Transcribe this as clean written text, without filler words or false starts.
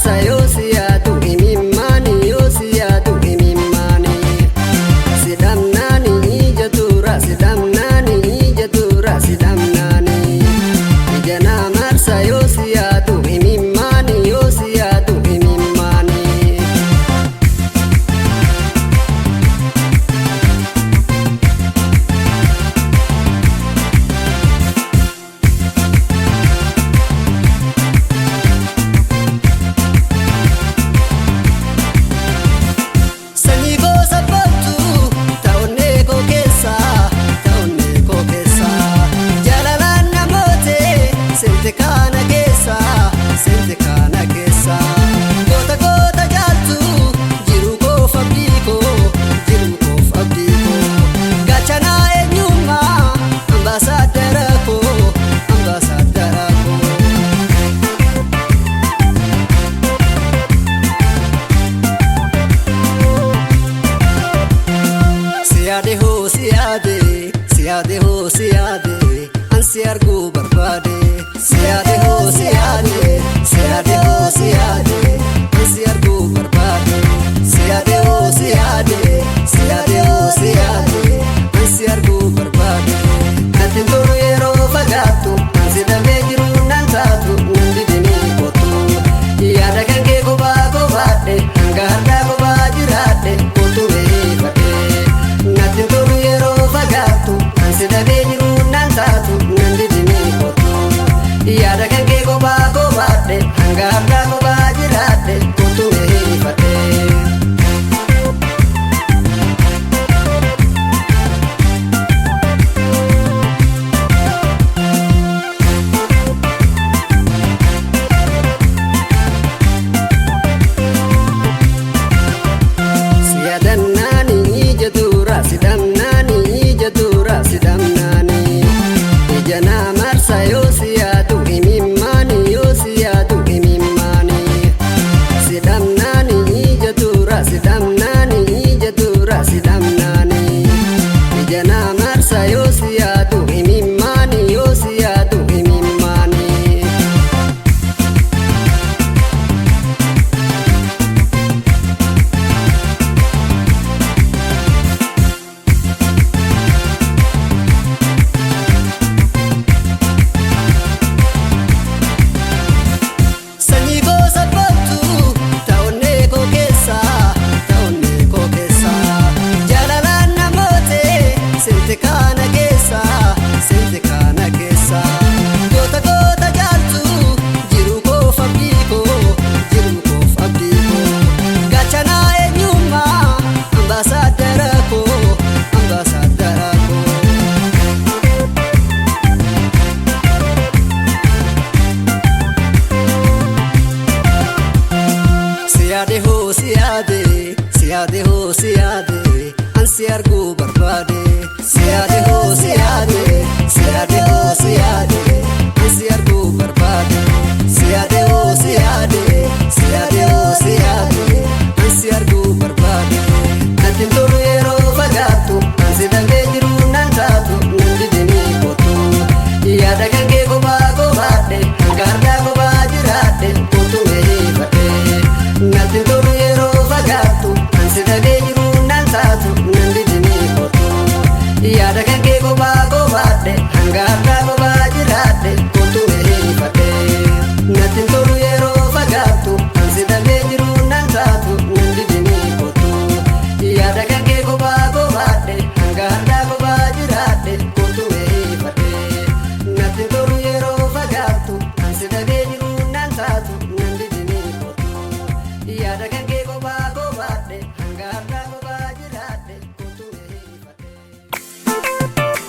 marsa yoo si yaadu imimmaani yoo si yaadu imimmaani. Sidhamnaani ija tuura sidhamnaani ija tuura sidhamnaani. Ija naa marsa yoo si yaadu imimmaani yoo si yaadu imimmaani. Sanyii gosa baattuu ta'onnee koo keessa ta'onnee koo keessa jaalalaan namoota seente kana keessa seente kana keessa goota goota jaaltu jiru koof abdii koo jiru koof abdii koo gaachanaa eenyummaa ambaasaadara koo ambaasaadara koo. Siyaade hoo siyaade siyaade hoo siyaade ansi arguu barbaade. Siyaade hoo siyaade siyaade hoo siyaade ansi arguu barbaade. Siyaade hoo siyaade siyaade hoo siyaade ansi arguu barbaade. Natti hin tolu yeroo fagaattu ansi dhabee jiru nan taatu nan didinii kottu. Yaada kan kee kophaa kophaadhe hanga har'aa kophaa jiraadhe kottu beekadhe. Natti hin tolu yeroo fagaattu ansi dhabee jiru nan taatu nan didinii kottu. Yaada kan kee kophaa kophaadhe hanga har'aa kophaa jiraadhe kottu beekadhe. Siyadannaani ija tuura sidhamnaani ija tuura sidhamnaani. Ija naa marsa yoo si yaadu imimmaani yoo si yaadu imimmaani. Sidhamnaani ija tuura sidhamnaani ija tuura sidhamnaani. Ija naa marsa yoo si yaadu imimmaani yoo si yaadu imimmaani. Sanyii gosa baattuu ta'onnee koo keessa ta'onnee koo keessa jaalalaan namoota seente kana keessa seente kana keessa goota goota jaaltu jiru koof abdii koo jiru koof abdii koo gaachanaa eenyummaa ambaasaadara koo ambaasaadara koo. Siyaade hoo siyaade siyaade hoo siyaade ansi arguu barbaade.